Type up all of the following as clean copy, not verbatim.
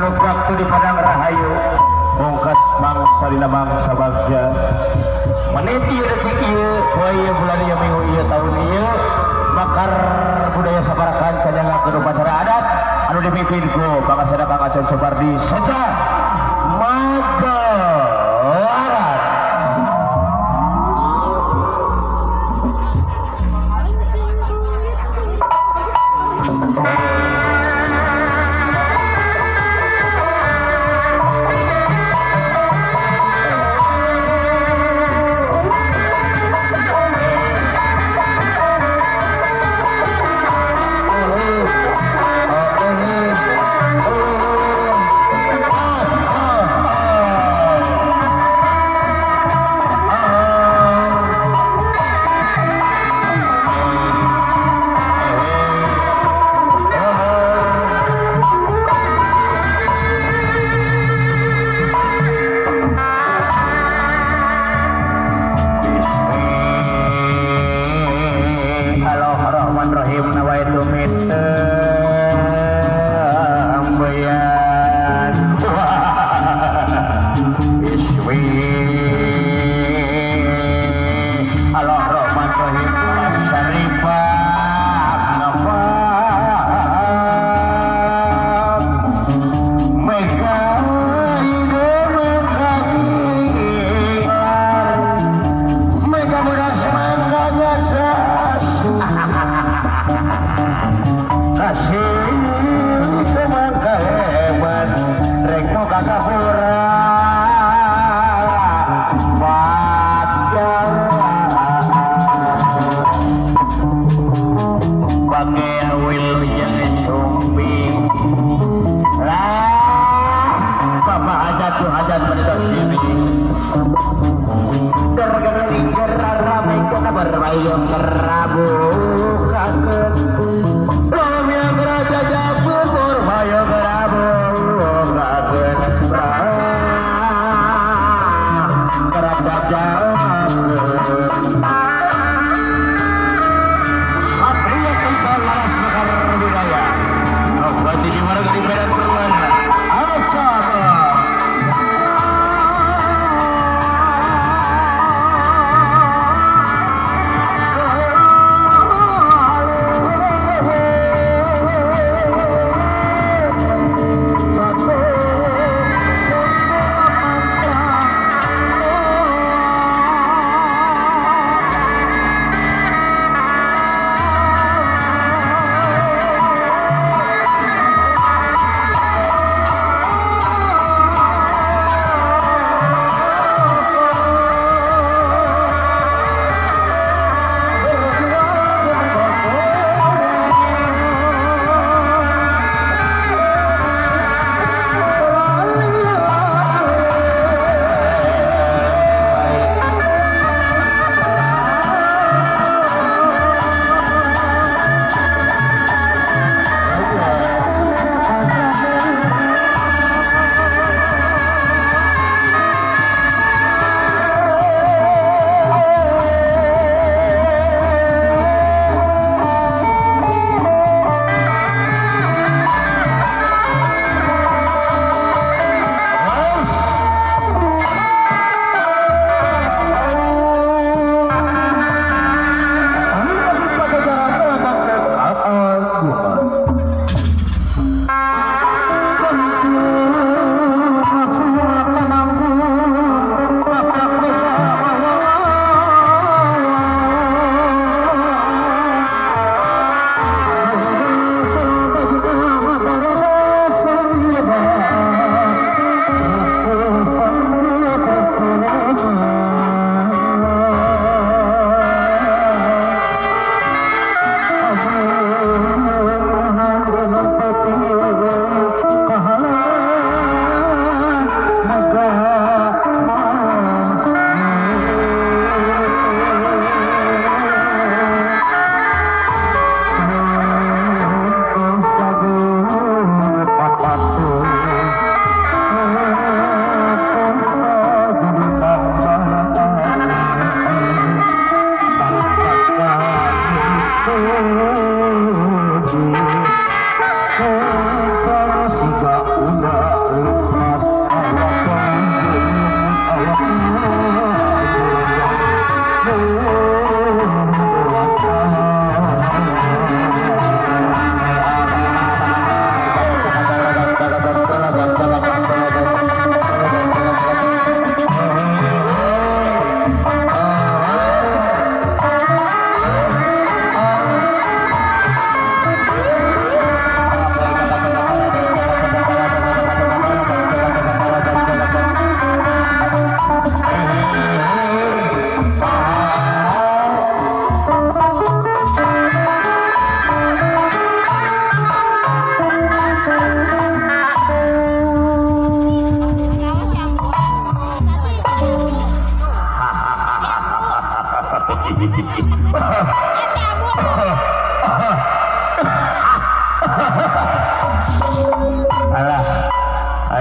Renuk waktu di Padang Rahayu. Mungkas mangsa dina mangsa bagja. Menit ieu, detik ieu, poe ieu, bulan ieu, minggu ieu, tahun ieu, makar budaya sabara kanca nyangakeun upacara adat anu dipimpin ku Pangasana Kang Aceng Supardi Seja Magelaran.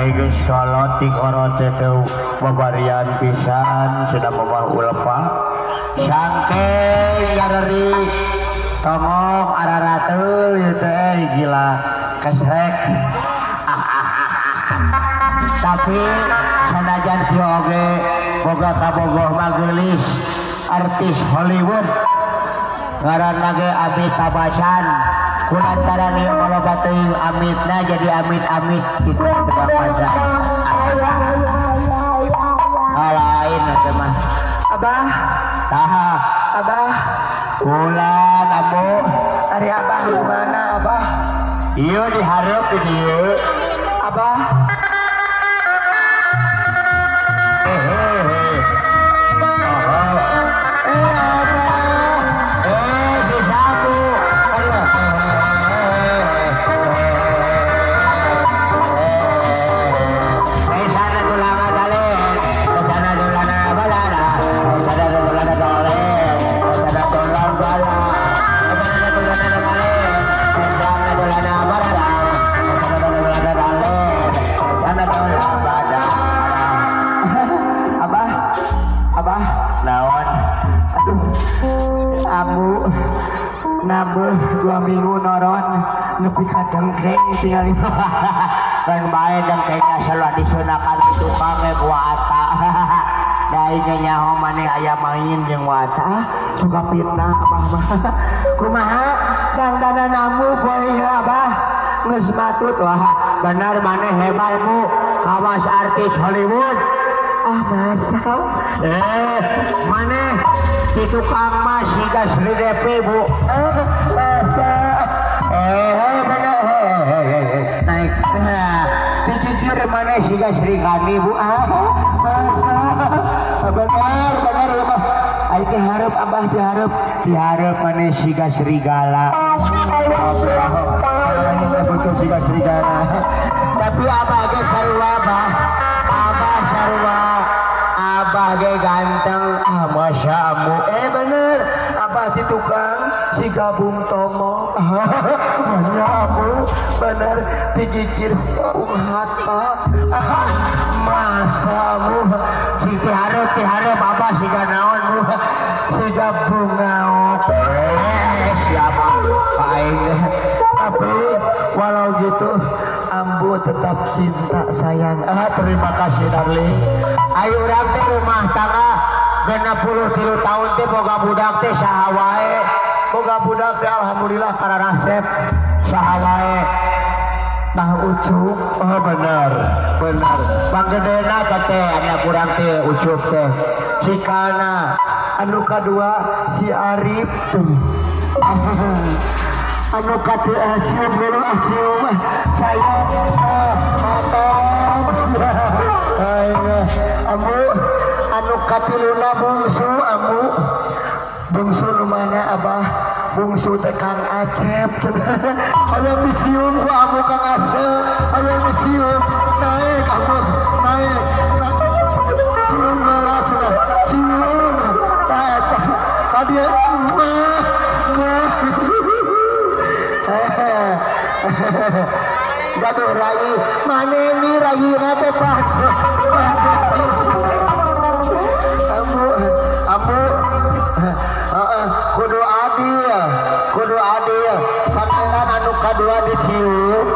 Aing geus salat ting orot teh babarian pisan cenah mamah ulepa. Sangkeng gareri tongok ararateul ieu teh gila kesrek. Tapi sanajan kieu oge boga kabogoh mah geulis artis Hollywood ngaranna ge Amitabh Bachchan. Kulantaran ieu maloba teuing amitna jadi amit-amit kitu tebak panjang. Lain teh mah. Abah, taha. Abah, kulan ambu. Ari abah di mana abah? Ieu dihareup di dieu. Abah. Nambah 2 minggu noron nepi ka dengkeng tinggal kan bae dengkengna selalu disunakan di tukang ge ku Ata. Da ieu nyaho maneh aya main jeung Wata suka fitnah abah mah. Kumaha dangdanan ambu poe ieu abah geus matut. Wah bener maneh hebat mu kawas artis Hollywood. Ah masa maneh si tukang mah siga Sri Devi bu. Masa bener naik nah pikir maneh siga Sri Kandi bu. Masa bener bener abah aing teh hareup abah dihareup dihareup maneh siga serigala. Betul siga serigala. Tapi abah ge sarua abah. Abah sarua. Abah ge ganteng. Ah masya Allah. Bener abah di tukang siga Bung Tomo. Masya Allah bener digigir Bung Hatta. Masa mu si tihareup abah siga naon mu siga bunga ope. Siapa aing. Tapi walau gitu ambu tetap cinta sayang. Terima kasih darling. Ayo urang teh rumah tangga 63 tahun teh boga budak teh saha wae. Boga budak teh alhamdulillah kararasep saha wae. Bah Ucup. Oh bener bener. Panggedena teh anak urang teh Ucup teh. Cikana anu kadua si Arif tuh. Anu kadua cium dulu cium saya atas. Ambu anu katiluna bungsu ambu bungsu nu mana abah bungsu teh Kang Acep. Hayang dicium ku ambu Kang Acep. Hayang dicium naik ambu naik cium heula cenah cium naik tadi mah mah. Gaduh rai maneh ni raina teh pak. Ambu ambu kudu adil kudu adil. Sampean anu kadua dicium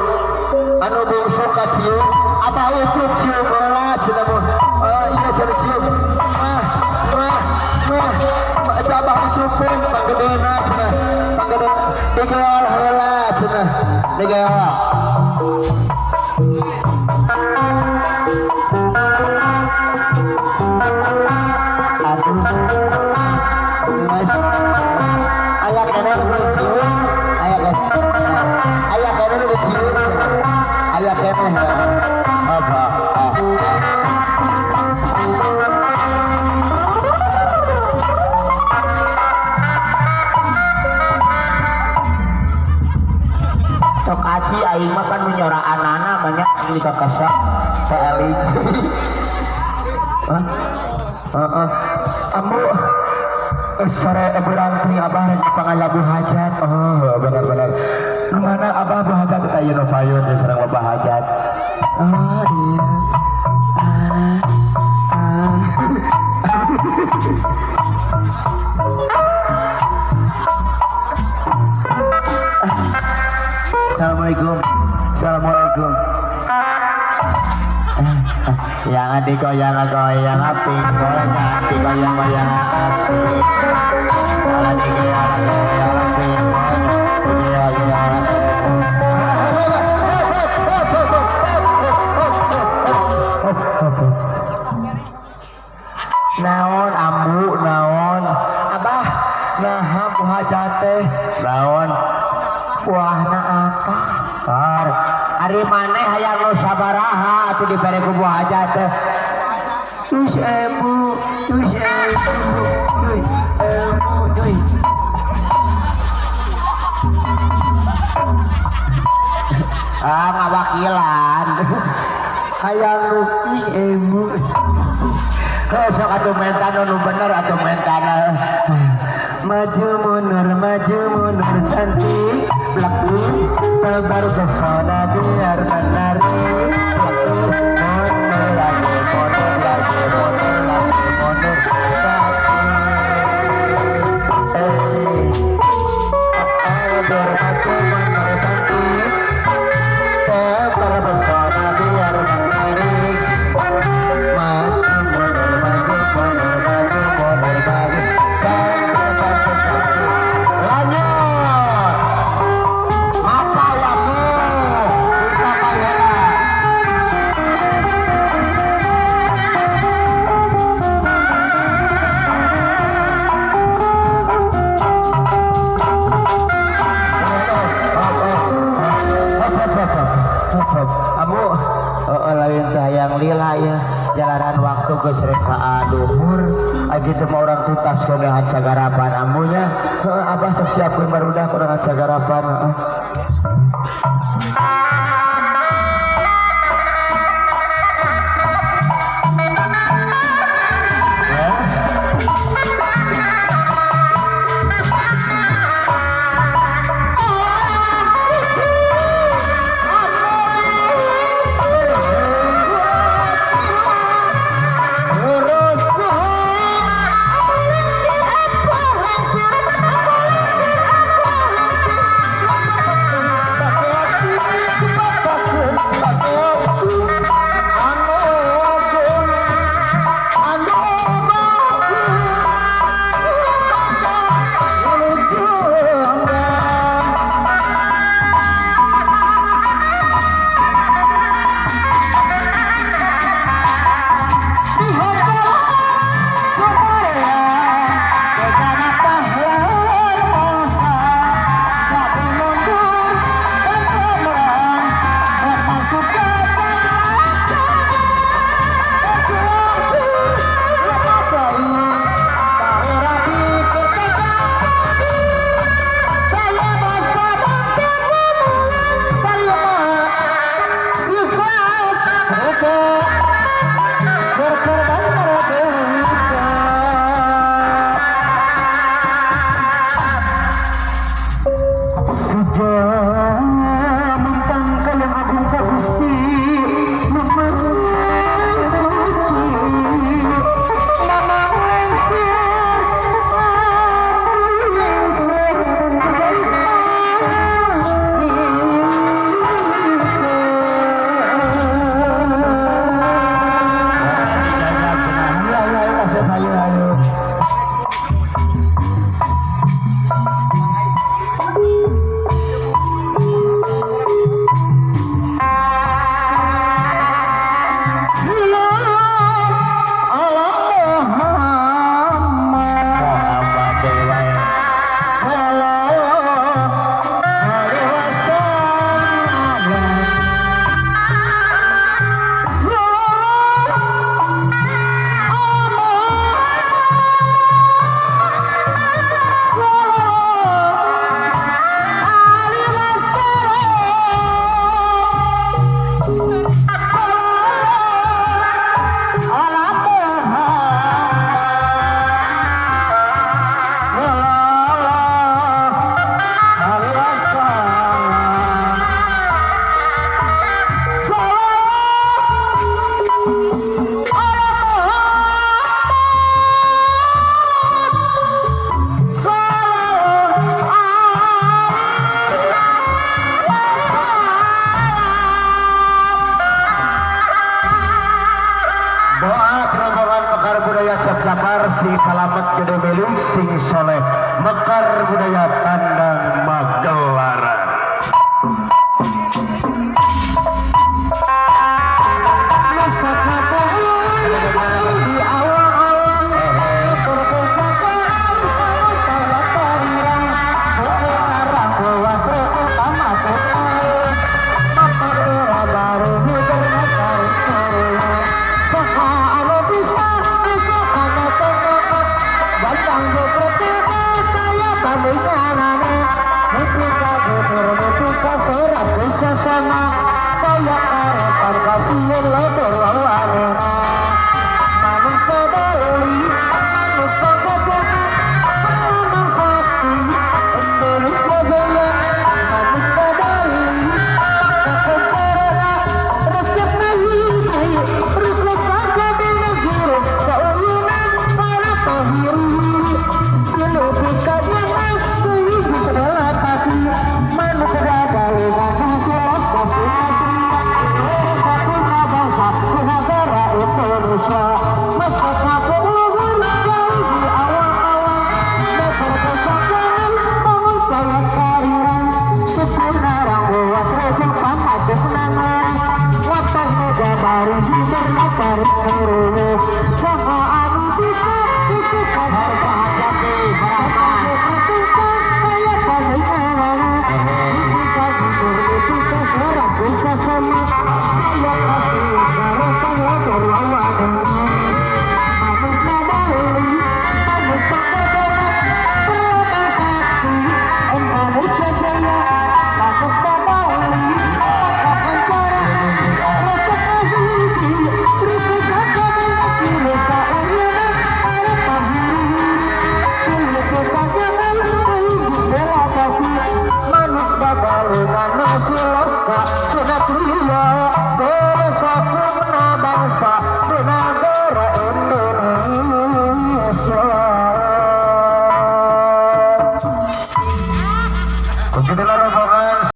anu bungsu kacium abah Ucup cium heula cenah mu. Iya cenah cium mah mah mah eta abah Ucupkeun panggedena cenah panggedena digeol heula cenah digeol. Aduh mas aya keneh nu dicium aya aya keneh nu dicium aya keneh apa. Tok aci aing mah kan menyoraanana banyak di kakesek teh eling. Hah? Heeh. Ambu sore berang teh abah rek pangalabu hajat. Oh, benar-benar. Nu mana abah bu hajat teh aya nu payun teh sareng bapak hajat. Oh iya. Ah, ah. Assalamualaikum. Assalamualaikum. Yang digoyang goyang goyang digoyang goyang asik. Kalau digoyang goyang goyang goyang. Naon ambu naon? Abah, nah bu hajat teh. Naon? Buahna apa? Tar, ari maneh hayang nu sabaraha atuh dibere ku buah hajat teh. Tuh ebu, tuh ebu, tuh ebu, tuh. Ah, ngawakilan. Hayang nu tuh ebu. Sok atuh mentana nu bener atuh mentana. Maju mundur cantik, laku tebar pesona biar menarik. Mundur lagi, mundur lagi, mundur lagi, mundur. Maju mundur cantik, tebar pesona biar menarik. Maju mundur, maju mundur, maju mundur, maju. Cantik, cantik, cantik. Lanjut. Apa waktu? Kita panggil. Amu, Lain teh hayang lila ya. Jalanan waktu geus rek ka duhur. Agi teh mah urang tuntas kana cagarapan ambunya. Heuh, abah sok siapkeun barudak urang cagarapan, heeh. Japar sing salamet, gede milik, sing soleh. Mekar budaya tandang magelaran. Di awang-awang perpustakaan